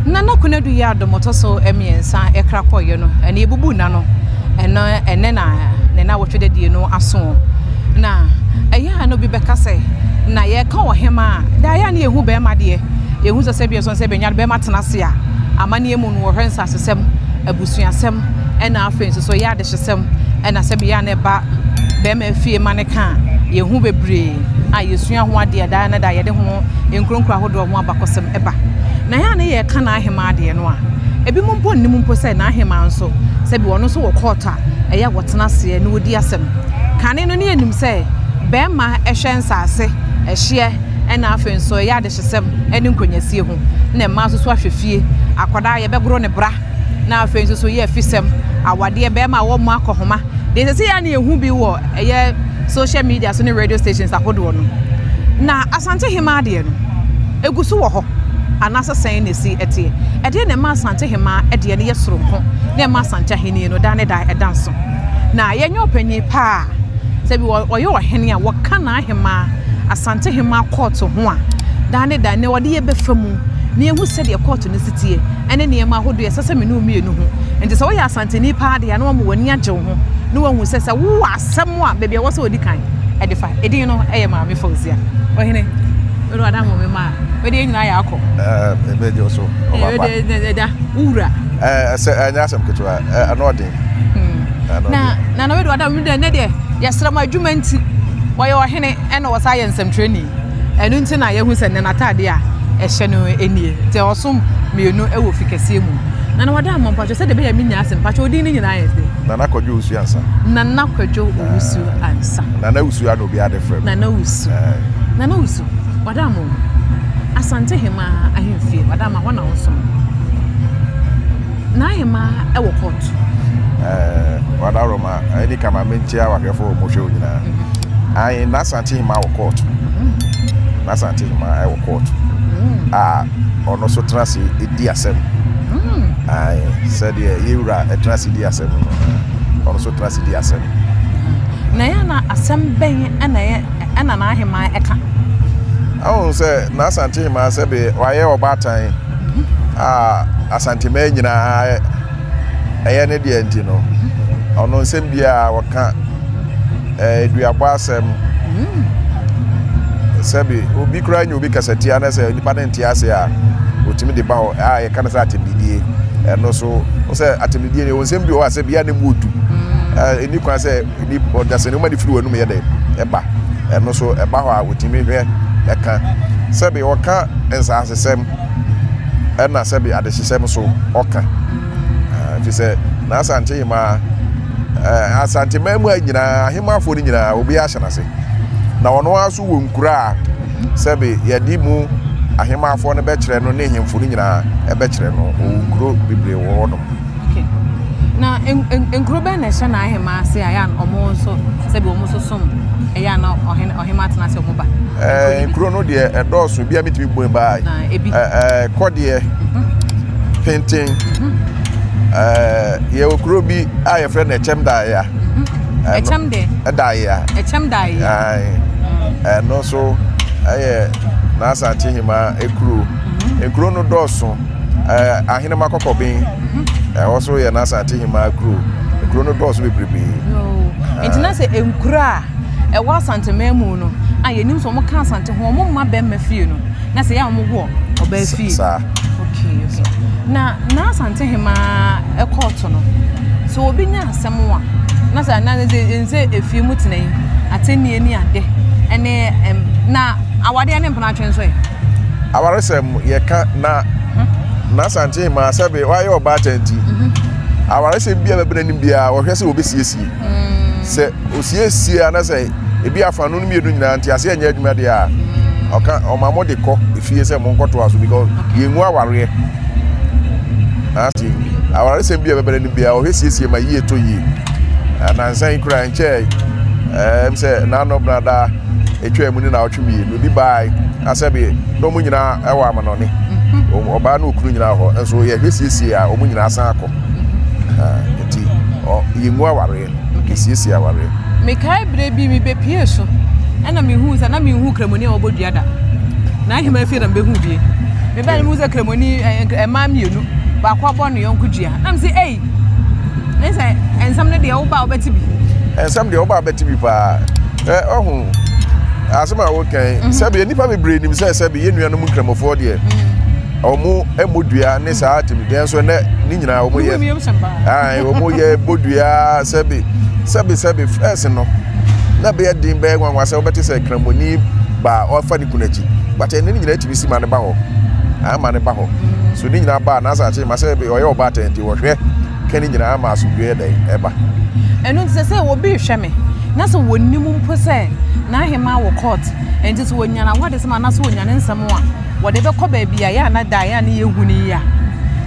Nana Konadu yɛ adom ɔtɔ so mmiɛnsa ɛkra kɔeɛ no, ɛna yɛbubu nna no, ɛno ɛnɛ na ne nnawɔtwe dadie no aso. Na ɛyɛ a na obi bɛka sɛ, na yɛka ɔhemaa a, daa ɛyɛ a na yɛhu bɛrima deɛ, yɛhu sɛ sɛbi ɛsɔn sɛ bɛnya no bɛrima tena ase a, amanneɛ mu no wɔhwɛ nsasesɛm, abusuasɛm, ɛna afei nso so ɛyɛ adehyesɛm, ɛna sɛbi yɛ a na ɛba bɛrima fie ma no ka a, yɛhu bebree a yɛsua ho adeɛ daa na daa yɛde ho nkuronkuro ahodoɔ ho abakɔsɛm ba. Na ɛyɛ a na yɛreka n'ahemaa deɛ no a, ebinom mpo nnim mpo sɛ n'ahemaa nso, sɛbi ɔno nso wɔ kɔɔto a ɛyɛ a wɔtena aseɛ na wɔdi asɛm. Kane no na yɛnim sɛ barima hwɛ nsase, ɛhyeɛ, ɛna afei nso ɛyɛ adehyesɛm ne nkonnwasie ho, na mmaa nso so ahwɛ fie, akwadaa yɛbɛgoro ne bra, na afei nso so yɛ afisɛm, awadeɛ, barima a wɔmmɔ akɔhoma. Deɛ ɛsɛ sɛ yɛ a na yɛhu bi wɔ ɛyɛ social media so ne radio stations ahodoɔ no. Na Asante Hemaa deɛ no, ɛgu so wɔ hɔ anaasɛ sɛn na ɛsi teɛ? Ɛdeɛn na ɛma Asante Hemaa deɛ no yɛ soronko na ɛma Asante ahennie no daa ne daa ɛda nso? Na yɛnyɛ ɔpanin pa a, sɛ bi ɔyɛ ɔhene a wɔka n'ahemaa, Asante Hemaa kɔɔto ho a, daa ne daa nnɛ ɔde yɛ bɛfa mu na yɛhu sɛdeɛ kɔɔto no si teɛ ɛne nneɛma ahodoɔ ɛsɛ sɛ me ne wo mmienu hu. Nti sɛ woyɛ Asanteni paa deɛ a na wama w'ani agye wo ho na wahu sɛ sɛ wowɔ asɛm a baabi a ɛwɔ sɛ ɔdi kan de fa. Edin no yɛ Maame Fauzia. Ɔhene, wode wada mo me ma a, wode yɛn nyinaa yɛ akɔ. Ɛbɛgye wo so, ɔba pa. Ɛda, wo wura. Sɛ ɛnyɛ asɛm ketewa, ɛno ɔden. Na na na wode wada mo dɛ, ne deɛ yɛsrɛ mo adwuma nti, wɔyɛ ɔhene ɛna wɔsan yɛ nsɛmtwerɛni. Ɛno nti na yɛhu sɛ nnɛ n'atadeɛ a ɛhyɛ no nie. Nti ɔsom mmienu wɔ fi kɛseɛ mu. Nana wada mo mpakyɛ sɛdeɛ ɛbɛyɛ menya asɛm mpakyɛ odin no nyinaa yɛ sɛ. Nana Kwadwo Owusu Ansa. Nana Kwadwo Owusu Ansa. Nana Owusu a na obiara de frɛ me. Nana Owusu. Nana Owusu, wada mo. Asante Hemaa ahemfie, wada ma hɔ na wosom. N'ahemaa wɔ kɔɔto. Ɛɛ, wada Roma, ɛni kama menkyia wahwɛfo wɔ mohwɛ wo nyinaa. Ae, n'Asante Hemaa wɔ kɔɔto. N'Asante Hemaa wɔ kɔɔto. A ɔno nso tena ase di asɛm. Ae, sɛdeɛ yɛn wura tena ase di asɛm no, ɔno nso tena ase di asɛm. Na ɛyɛ na asɛm bɛn na ɛyɛ ɛna n'aheman ɛka? Ahun sɛ n'Asante Hemaa sɛbe wayɛ ɔbaatan a Asanteman nyinaa ɛyɛ ne deɛ nti no, ɔno nsɛm biara ɔka duabɔ asɛm sɛbi obi koraa nya obi kasatia na sɛ nipa no nte ase a otumi de ba hɔ a yɛka no sɛ atɛmdidie ɛno so sɛ atɛmdidie no ɛwɔ nsɛm bi wɔ hɔ a sɛ bia ne mu odu ɛni kwan sɛ ni ɔdasani woma ne firi w'anum yɛ dɛ ɛba ɛno so ɛba hɔ a otumi hwɛ ɛka sɛbi ɔka nsaasesɛm ɛna sɛbi adehyesɛm so ɔka ɛfiri sɛ n'asante hemaa Asanteman mu ha nyinaa, ahemmafoɔ no nyinaa, obiara hyɛ n'ase. Na ɔno ara nso wɔ nkuro a sɛbe yɛde mu ahemmafoɔ no bɛkyerɛ no ne nhemfo no nyinaa ɛbɛkyerɛ no. Ɔwɔ nkuro bebree wɔ hɔnom. Okay. Na nkuro bɛn na ɛhyɛ n'ahemmaa ase a ɛyɛ a wɔn nso sɛbe wɔn nso som ɛyɛ a na ɔhene ɔhemmaa tena ase wɔn ba? Ɛɛ nkuro no deɛ ɛdɔɔso bi a metumi bɔ baa. Ebi. Ɛɛ kɔdeɛ. Mhm. Penten. Mhm. Ɛɛ yɛwɔ kuro bi a yɛfrɛ no Ɛkyɛm Daeɛ. Mhm. Ɛkyɛm de. Daeɛ. Ɛkyɛm Daeɛ. Ɛno nso ɛyɛ n'Asante Hema ekuro. Mhm. Nkuro no dɔɔso. Ɛɛ Ahenema Kɔkɔben. Mhm. Ɛhɔ nso yɛ n'Asante Hema kuro. Nkuro no dɔɔso bebrebe. Nti na sɛ nkuro a ɛwɔ Asanteman mu no a yɛnim sɛ wɔka Asante ho wɔn mma bɛrima fie no na sɛ yɛ a wɔn wɔ ɔbaa fie. Saa. Okay okay. Na na Asante hemaa kɔɔto no, sɛ obi nya asɛm a, na sɛ na sɛ nsɛ efie mu tena yi, atɛnnie ne ade ɛne ɛm na awadeɛ ne mpenatwe nso ɛ? Awaresɛm yɛka na mhm. na Asante hemaa sɛbe wayɛ ɔbaatan nti, mhm. awaresɛm bi a bɛbɛ n'anim biara wɔhwɛ sɛ wɔbɛsiesie. Mm. Sɛ osiesie a na sɛ ebi afa no mmienu nyinaa nti aseɛ nyɛ adwuma deɛ a ɔka ɔma mo de kɔ efie sɛ mo nkɔtoa so because yɛngu awareɛ ase awaresɛm bi a ɛbɛbɛrɛ no biara ɔhwɛ siesie ma yie tɔ yie nansa yi koraa nkyɛɛ ɛɛm sɛ n'ano brada etwa mu ne na ɔtwe mmienu bi baa asɛ bi na wɔn nyinaa ɛwɔ amanɔne mhm. ɔbaa ne okunu nyinaa hɔ nso yɛhwɛ siesie a wɔn nyinaa san akɔ mhm. nti yɛngu awareɛ Yɛsiesie awareɛ. Mekae berɛ bi mebɛpuee so ɛna mehuu sɛ na menhuu kramoni a wɔbɔ dua da. Na ahema fie na mebɛhu bie. Mebɛn no mu sɛ kramoni mmaa mmienu baako abɔ ne yɔnko dua. Na mese ei ne sɛ nsɛm no deɛ woba a wobɛte bi. Nsɛm deɛ woba a wobɛte bi paa. Ɛ ɔho asɛm a woka yi mhm. sɛbi nnipa bebree nim sɛ sɛbi yɛn nuanom nkramofoɔ deɛ mhm. wɔn mmɔ dua ne saa atɛmudua nso ɛnɛ ne nyinaa wɔn yɛ wɔn yɛ bɔ dua sɛbi sɛbi sɛbi fɛs no na bɛyɛ den bɛyɛ nwanwa sɛ wobɛte sɛ kramoni ba ɔfa ne kunu akyi but ɛne ne nyinaa tumi si ma ne ba hɔ ama ne ba hɔ so ne nyinaa ba na asase ma sɛ ɔyɛ ɔbaatan nti wɔhwɛ ka ne nyinaa ama asomdwoeɛ yɛ dɛn ɛba. Ɛno nti sɛ sɛ obi rehwɛ me na sɛ wɔnim mpo sɛ n'ahemaa wɔ court nti sɛ wɔnya n'awadesɛm anaasɛ wɔnya ne nsɛm a wɔde bɛkɔ baabi a yɛ a na da yɛ a ne yɛhu no yi a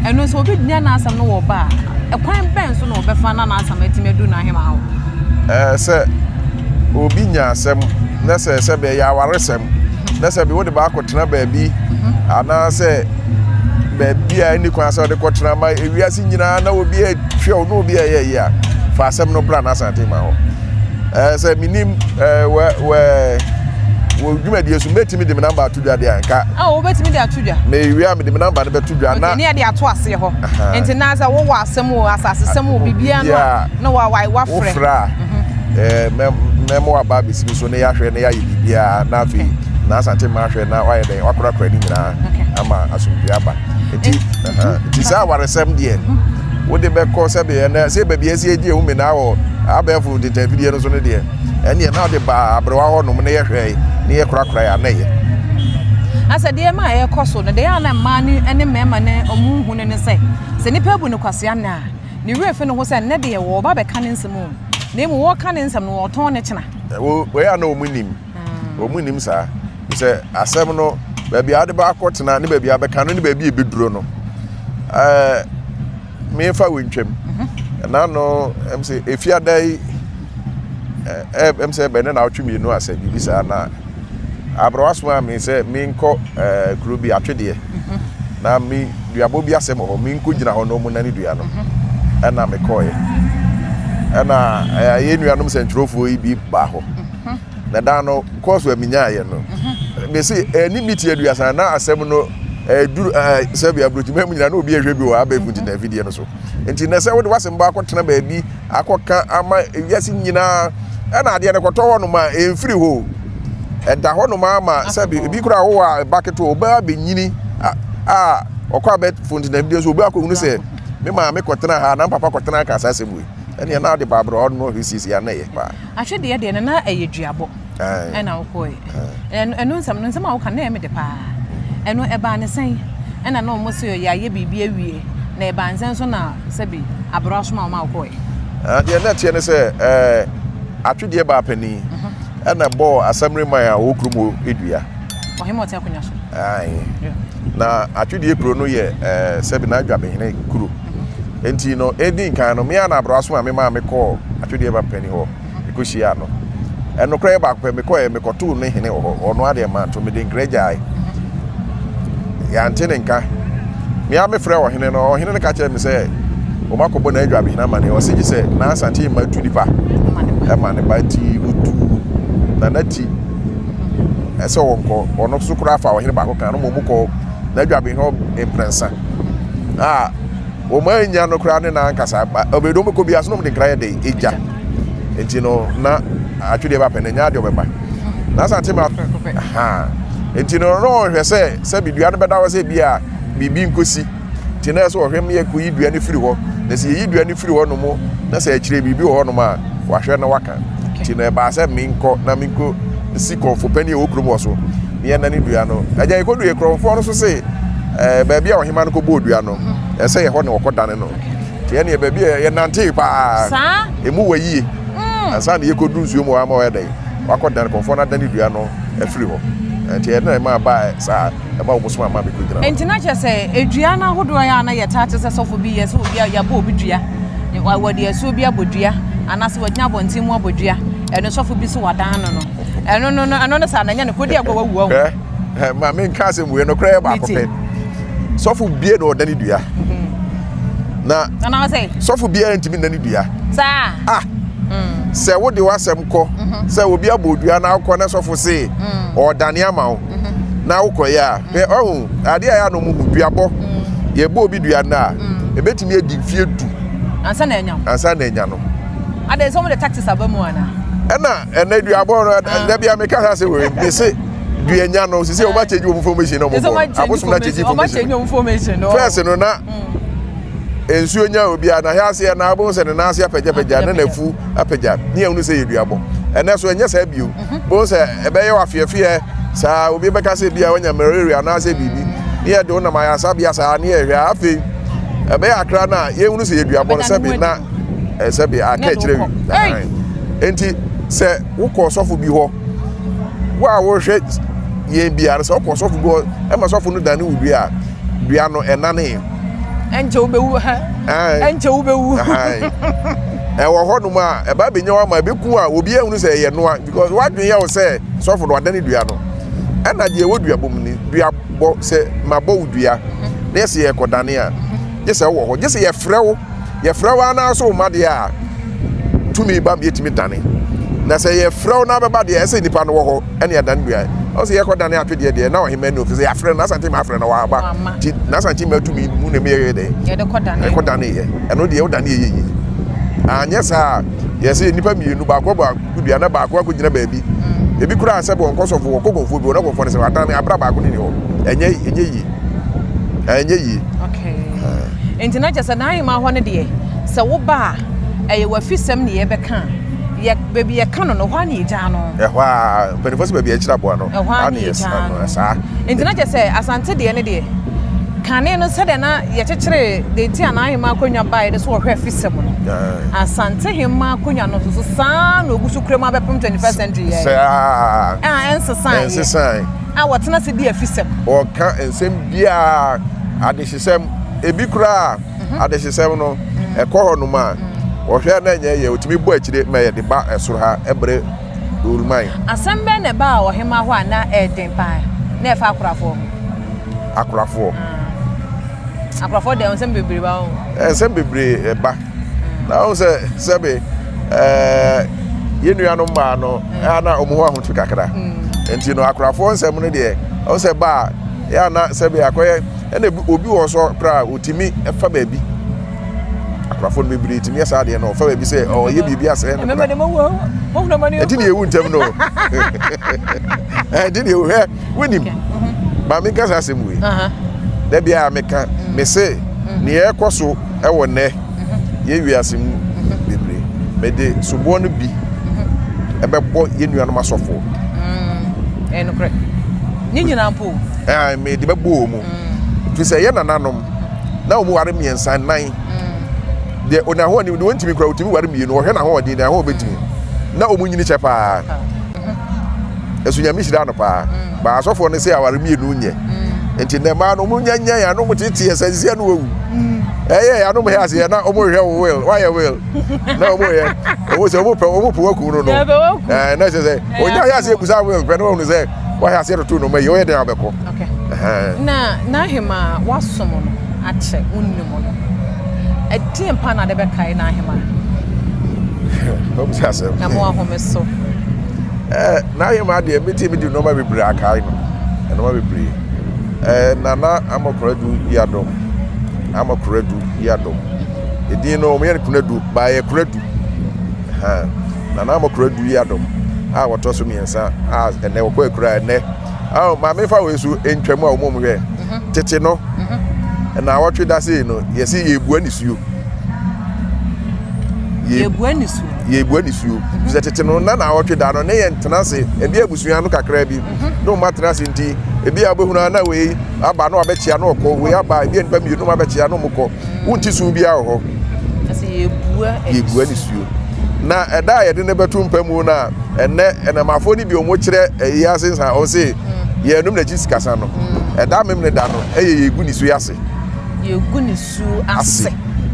ɛno nso obi nya n'asɛm no wɔ ba a ɛkwan bɛn so na ɔbɛfa na n'asɛm atumi adu n'ahemaa hɔ? Ɛɛ sɛ obi nya asɛm na sɛ sɛ bɛyɛ awaresɛm na sɛ bi wode baakɔ tena baabi anaasɛ baabi a ɛni kwan sɛ ɔde kɔtena ma ewiase nyinaa na obi ahwɛ wo na obi a ɛyɛ yi a fa asɛm no bra n'asante ma hɔ ɛɛ sɛ menim ɛɛ wɛ wɛ wɔ dwumadie so mɛtumi de me namba ato dwa deɛ anka. a wobɛtumi de ato dwa. mewie a mede me namba no bɛto dwa na. ne yɛde ato aseɛ hɔ nti na sɛ wowɔ asɛm wɔ asasesɛm wɔ biribiara no a na wafrɛ. Wofrɛ a ɛɛ mɛ mɛma waba abɛsi mi so na yɛahwɛ na yɛayɛ biribiara na afei na asante ma ahwɛ na wayɛ dɛn wakorakora ne nyinaa ama asomdwoe aba nti nti saa awaresɛm deɛ wode bɛkɔ sɛ bɛyɛ na sɛ baabi asi agye ehu na wɔ abɛɛfo ntetafidie no so no deɛ ɛneɛ na wode ba aberewa hɔ nom na yɛhwɛ na yɛkorakora yɛ ana yɛ asɛ deɛ ma ɛkɔ so no deɛ ana mmaa ne mmarima ne ɔmo hu no ne sɛ sɛ nipa abu no kwasea na Ne werɛ fi ne ho sɛ nnɛ deɛ wɔreba abɛka ne nsɛm o, na mmom wɔreka ne nsɛm no, wɔretɔn ne kyena. Wei a na wɔn nim, wɔn nim saa. Sɛ asɛm no, baabi a wode bɛakɔtena ne baabi a bɛka no ne baabi a ɛbɛduro no, ɛɛ mefa wɔ ntwam. Ɛna no, ɛm sɛ efiada yi, ɛm sɛ bɛne na awɔtwe mmienu asɛ biribi saa na aberewa somaa me sɛ menkɔ ɛɛ kuro bi atwedeɛ. Na me duabɔ bi asɛm wɔ hɔ, menkɔgyina hɔ na ɔmo nane dua no. Ɛna mekɔeɛ. Ɛna yɛn nuanom sɛntwerɛfoɔ yi bi baa hɔ. Na da no kɔɔso a menyaeɛ no, mese ɛne miti aduasa na asɛm no ɛduru sɛbi aburokyima mu nyinaa na obi ɛhwɛ bi wɔ abɛɛfo nti na afidie no so. Nti na sɛ wode w'asɛm bɔ akɔtena baabi akɔka ama wiase nyinaa ɛna adeɛ no kɔtɔ hɔ nom a ɛmfiri hɔ o. Ɛda hɔ nom ama sɛbi ebi koraa wowɔ a ɛba ketewa ɔbaa bɛnyini a ɔkɔ abɛfo nti na ebi nso obi akɔhunu sɛ me maame kɔtena ha na papa kɔtena ka saa asɛm wei ɛneɛ na ɔde baabrɛ ɔno ɔhwɛ siesie a na ɛyɛ paa. Ahwedeɛ deɛ no na ɛyɛ duabɔ ɛna wokɔɛ ɛno nsɛm no nsɛm a woka na ɛyɛ me de paa ɛno ɛbaa ne sɛn ɛna na wɔn sɛ yɛayɛ biribi awie na ɛbaa nsɛn so na sɛbi abrɛ asoma wɔn a wokɔɛ. Deɛ na ɛteɛ ne sɛ ɛɛ atwedeɛ baa panin ɛna ɛbɔɔ asamire man a ɔwɔ kurom hɔ dua. Ɔhema ɔte akonnwa so. Ae. Na atwedeɛ kuro no yɛ ɛɛ sɛbi n'adwabehene kuro. Nti no edi nkan no mmea na abrɛ asoma me maa me kɔɔ atwedeɛ ba panin hɔ. Mekɔhyiaa no. Ɛnokorɛ yɛ baako pɛ, mekɔɛ, mekɔtoo ne hene wɔ hɔ. Ɔno adeɛ manto, mede nkra gyae. Yɛante ne nka. Me ara mefrɛɛ ɔhene no, ɔhene no ka kyerɛɛ me sɛ wɔn akɔbɔ n'adwabehene amanneɛ. Ɔse gye sɛ n'Asante mma tu nipa ɛma ne ba nti otu Nana ti ɛsɛ wɔnkɔ. Ɔno nso koraa fa ɔhene baako kan no ma wɔn kɔ n'adwabehene hɔ mprɛnsa. A wɔn annya no koraa ne n'ankasa ba ɔbɛdɔm bɛkɔ bi ase na wɔn de nkra yɛ dɛ egya nti no na atwedeɛ ba pɛ na nya adeɛ ɔbɛba na asante ma ha nti no na ɔhwɛ sɛ sɛbi dua no bɛda hɔ sɛ bi a biribi nkosi nti na ɛsɛ ɔhwɛ mu yɛ kɔyi dua no firi hɔ na sɛ yɛyi dua no firi hɔ nom na sɛ akyire biribi wɔ hɔ nom a wahwɛ na waka nti no ɛbaa sɛ menkɔ na menkɔ si kɔnfo panyin a ɛwɔ kurom hɔ so na yɛnane dua no agya yɛkɔdu yɛ kurɔmfoɔ no so se ɛɛ baabi a ɔhema no kɔbɔɔ dua no ɛsɛ yɛ hɔ na wɔkɔdane no nti ɛneɛ baabi a yɛnantee paa ɛmu wɔ yie mm. ansa na yɛkɔduru nsuo mu hɔ ama ɔyɛ dɛn wakɔdane kɔnfoɔ no adane dua no afiri hɔ nti ɛno na ɛma baa saa ɛma wɔn soma ma mekɔgyina hɔ. Nti na kyerɛ sɛ edua no ahodoɔ yɛ a na yɛtaa te sɛ sɔfo bi yɛ sɛ obi a yɛabɔ obi dua wɔde asuo bi abɔ dua anaasɛ wɔgyina abɔnten mu abɔ dua ɛno sɔfo bi so wadan no no ɛno no no ɛno no saa na ɛnyɛ no kɔdi agorɔ wawu ahu. Ma menka asɛm wei nokorɛ yɛ baako pɛ sɔfo bie na ɔdane dua mhm. na sɔfo biara ntumi nnane dua ah mm. sɛ wode w'asɛm kɔ mhm. sɛ obi abɔ dua na akɔ na sɔfo se mm. ɔdane ama wo mhm. Na wokɔyɛ a, hwɛ ɔho adeɛ a ɛyɛ a na ɔmo hu duabɔ. Yɛbɔ obi dua no a, ebetumi adi mfie du. Ansa na anya. Ansa na anya no. Adɛn sɛ ɔmo de tactics aba mu ana? Ɛna ɛnɛ duabɔ no ah. da bia meka sa sɛ wei mese dua nya no sisi ɔmo akyɛgye wɔn formation na ɔmo bɔ abosom na akyɛgye information. First no na nsuo nya obi a n'ahwɛ aseɛ na abom sɛ ne nan ase apagyapagya ne n'afu apagya ne yɛn sɛ yɛ duabɔ. Ɛnɛ so ɛnyɛ saa bio. Bohu sɛ ɛbɛyɛ wo afeɛfeɛ saa, obi bɛka sɛ bia wanya malaria anaasɛ biribi, ne yɛde wo nam ayaresabea saa ne yɛhwɛ a, afei ɛbɛyɛ akra no a yɛhunu sɛ yɛdua bɔ no sɛbe na sɛbe aka akyerɛ wi. Enti sɛ wokɔ ɔsɔfo bi hɔ, wo a wohwɛ yɛn biara sɛ wokɔ ɔsɔfo bi hɔ ɛma sɔfo no dane wo dua a, dua no ɛnane. Ɛnkyɛ wobɛwu. Ɛnkyɛ wobɛwu. Ɛwɔ hɔnom a ɛba abɛnya wo ama ɛbɛku a obi ahunu sɛ ɛyɛ noa because wadwene yɛ wo sɛ sɔfo no wadane dua no. Ɛna deɛ ɛwɔ dua bɔ mu ni dua bɔ sɛ mabɔ wo dua na yɛsɛ yɛkɔdane a gye sɛ wowɔ hɔ gye sɛ yɛfrɛ wo Yɛfrɛ wo ara na so woma deɛ a, tumi ba ma yɛtumi dane. Na sɛ yɛfrɛ wo na abɛba deɛ, ɛsɛ nipa no wɔ hɔ ɛne adane dua. Ɔsɛ sɛ yɛkɔ dane atwedeɛ deɛ, na ɔhema ni ofiri sɛ yɛafrɛ no, n'asante ma afrɛ no waba. Nti n'asante ma tumi mu na ɛmu yɛ dɛ. Yɛkɔ dane yɛ. Ɛno deɛ wodane yɛ yie. Anyɛ saa a, yɛsɛ nnipa mmienu, baako abɔ dua na baako akɔgyina baabi. Ebi koraa sɛ wɔnkɔ sɔfo, wɔkɔ kɔmfoɔ bi, wɔn kɔmfoɔ no sɛ wadane abira baako no ni hɔ. Ɛnyɛ ɛnyɛ yie. Ɛnyɛ yie. Okay. Enti na kyerɛ sɛ n'ahemmaa hɔ no deɛ, sɛ woba a, ɛyɛ w'afisɛm ne yɛbɛka a, yɛ, baabi yɛka no no, ɛhɔ ara na yɛgyaa no. Ɛhɔ ara, mpanimfoɔ sɛ baabi a yɛkyerɛ aboa no, ɛhɔ ara na yɛgyaa no. Saa. Enti na kyerɛ sɛ Asante deɛ no deɛ, kane no sɛdeɛ na yɛkyekyere deɛ nti a n'ahemmaa akonnwa baeɛ no sɛ wɔhwɛ afisɛm no, Asante hemmaa akonnwa no nso so saa na ɔgu so kura mu abɛpem 21st century yɛ. Saa. A ɛnsesaeɛ. Ɛnsesaeɛ. A wɔtena ase di afisɛm. Wɔka nsɛm biara, adehyesɛm, ebi koraa mhm. adehyesɛm no mhm. ɛkɔ hɔ nom a mhm. wɔhwɛ na ɛnyɛ yɛ otumi bɔ akyire ma yɛde ba ɛsoro ha ɛbrɛ oluman. Asɛm bɛn na ɛbaa ɔhemmaa hɔ a na ɛyɛ paa na ɛfa akorafoɔ ho? Akorafoɔ. Ah. Akorafoɔ deɛ nsɛm bebree ba ho. Nsɛm bebree ɛba. Na wɔn sɛ sɛbe ɛɛ yɛn nuanom mmaa no ɛa na wɔn ho ahotu kakra. Nti no akorafoɔ nsɛm no deɛ wɔn sɛ ba a yɛ ana sɛbe akɔyɛ ɛna obi wɔ so koraa otumi fa baabi akorafo no bebree tumi yɛ saa adeɛ no ɔfa baabi sɛ ɔyɛ biribi asɛe no koraa ɛti ne yɛwu ntɛm no ɛti ne yɛwu hwɛ wonim mhm. maame nka saa asɛm wei da biara meka mm. me se mm. nea ɛkɔ so ɛwɔ nnɛ mm-hmm. yɛ wiase mu mm-hmm. bebree mede soboɔ no bi mm-hmm. ɛbɛbɔ yɛn nuanom asɔfoɔ mm. ɛnokorɛ ne nyinaa mpo Ɛɛ, mede bɛbɔ wɔn mu. Firi sɛ yɛ nananom, na wɔn ware mmiɛnsa, nnan. Deɛ ɔnahoɔden, deɛ ɔntumi koraa, ɔtumi ware mmienu. Ɔhwɛ n'ahoɔden, deɛ ahoɔden bɛtumi. Na wɔn nyini kyɛ paa. Ɛso Nyame hyira no paa. Ba asɔfoɔ no sɛ aware mmienu nyɛ. Nti nnɛ mmaa no, wɔn nya nya yɛn ano, wɔn tete yɛ sɛ nsia no wawu. Ɛyɛ yɛn ano hɛ aseɛ na wɔn hwɛ wo will, wayɛ will. Na wɔn yɛ, wɔn sɛ wɔn pɛ wɔn pɛ wakum no no. Ɛɛ na kyerɛ sɛ, wɔnya hɛ aseɛ busa will pɛ na wɔn sɛ. Wahwɛ aseɛ toto nnoɔma yi, ɔyɛ dɛn a wobɛkɔ? Okay. Na n'ahema a woasom no akyɛ wonnim no, ɛdeɛn pa na de bɛkae n'ahema? Wobisa asɛm. Na mo ahome so. Eh, n'ahema deɛ mɛtumi de nnoɔma bebree akae no. Nnoɔma bebree. Eh, Nana Amokoradu Yiadom. Amokoradu Yiadom. Edin no, wɔyɛ no Kunadu, baayɛ Koradu. Nana Amokoro Adu Yiadom a wɔtɔ so mmiɛnsa a ɛnɛ wɔkɔ akura ɛnɛ oh, maame fa wei so ntwam a wɔn hwɛ mhm. tete no mhm. na awɔtwe da sei no yɛsi yɛbua nisuo yɛbua nisuo yɛbua nisuo mhm. sɛ tete no na na awɔtwe da no ne yɛn tena ase ebi abusua no kakra bi ne wɔn atena ase nti ebi a wobɛhunu na wei aba na wabɛkyia na ɔkɔ wei aba ebi a nipa mmienu na wabɛkyia na wɔn kɔ Wonte su biara wɔ hɔ. Yɛbua nisuo. Na ɛda a yɛde no bɛto mpa mu no a, ɛnnɛ ɛnɛmafoɔ no bi wɔn kyerɛ ɛyi ase nsa wɔn se mm. yɛnum n'akyi sikasa no. Mm. Ɛda memene da no ɛyɛ yɛgu nisuo ase. Yɛgu nisuo ase.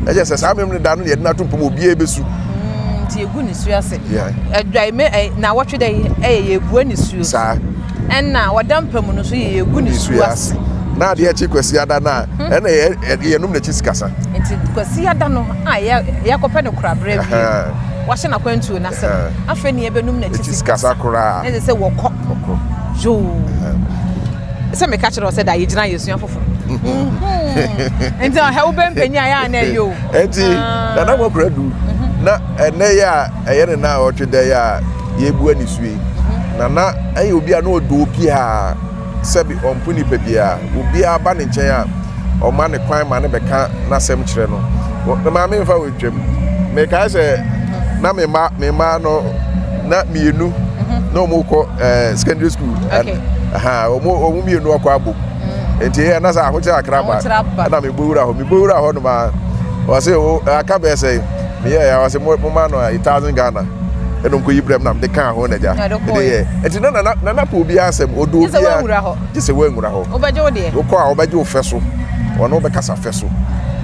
Ɛyɛ sɛ saa memene da no yɛde no ato mpa mu obiara bɛsu. Mm, nti yɛgu nisuo ase. Ɛdwa na wɔtwe dɛ ɛyɛ yɛbua nisuo. Saa. Ɛna ɔda mpa mu no nso yɛ yɛgu ne su ase. Na adeɛ kye Kwasiada no a, hmm. ɛna yɛnom n'akyi sikasa. Nti Kwasiada no a yɛakɔpɛ no koraberɛ wie, wahyɛ n'akwantuo no ase no, afei ne yɛbɛnom n'akyi sikasa koraa. Na ɛsɛ sɛ wɔkɔ. Yoo. Sɛ meka kyerɛ wo sɛ da yɛgyina yɛsua foforɔ. Nti ɔhɛ wobɛ mpanyin a yɛ a na ɛyɛ o. Nti ah. Nana Mɔkora du mhm. na ɛnɛ yɛ a ɛyɛ ne na ɔtwe dɛ yɛ a yɛbu anisuo yi. Mhm. Nana ɛyɛ obi a na ɔdɔ obiara sɛbi ɔmpo nipa biara obiara ba ne nkyɛn a ɔma ne kwan ma ne bɛka n'asɛm kyerɛ no. Maame nfa wɔ ntwam. Mekae sɛ na me mma me mma no na mmienu mhm. na wɔn kɔ ɛɛ eh, secondary school. Wɔn wɔn mmienu akɔ abom. Mm. Nti ɛyɛ na sɛ ahokyere akra ba ɛna mebɔ wura hɔ mebɔ wura hɔ nom a wɔse aka bɛɛ sɛ meyɛ ya wɔse mo ma no a 1000 Ghana ɛna nkɔ yi brɛm na mede kaa ho na gya ɛde yɛ nti na nana nana pɛ obiara asɛm ɔdɔ obiara gye sɛ woanwura hɔ wokɔ a wobɛgye wo fɛ so wɔne wobɛkasa fɛ so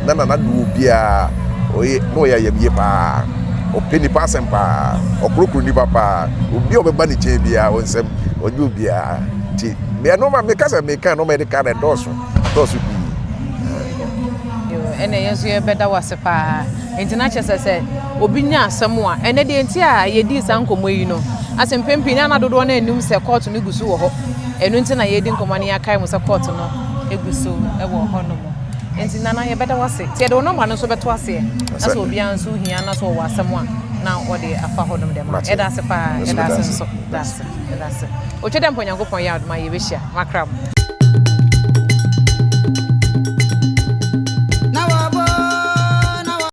na nana dɔ obiara ɔyɛ na ɔyɛ ayamye paa ɔpɛ nipa asɛm paa ɔkorokoro nipa paa obi a ɔbɛba ne nkyɛn biara ɔnsɛm ɔgye obiara nti ɛno ma meka sɛ meka ɛno ma yɛde ka no ɛdɔɔso dɔɔso pii. Ɛna yɛn nso yɛbɛda wo ase paa. Nti na kyerɛ sɛ sɛ obi nya asɛm a ɛnɛ deɛ nti a yɛdii saa nkɔmmɔ yi no asɛ mpɛn pii na na dodoɔ no anim sɛ kɔɔto no gu so wɔ hɔ. Ɛno nti na yɛredi nkɔmmɔ no yɛakae mu sɛ kɔɔto no gu so wɔ hɔnom. Nti Nana yɛbɛda wo ase. Nti yɛde wo nɔmba no nso bɛto aseɛ na sɛ obiara nso hia na sɛ ɔwɔ asɛm a na ɔde afa hɔnom de ama. Yɛda ase paa. Yɛda ase nso. Yɛda ase. Yɛda ase. Otwa dɛ mpo Nyankopɔn yɛ adom a yɛbɛhyia. Makra mo.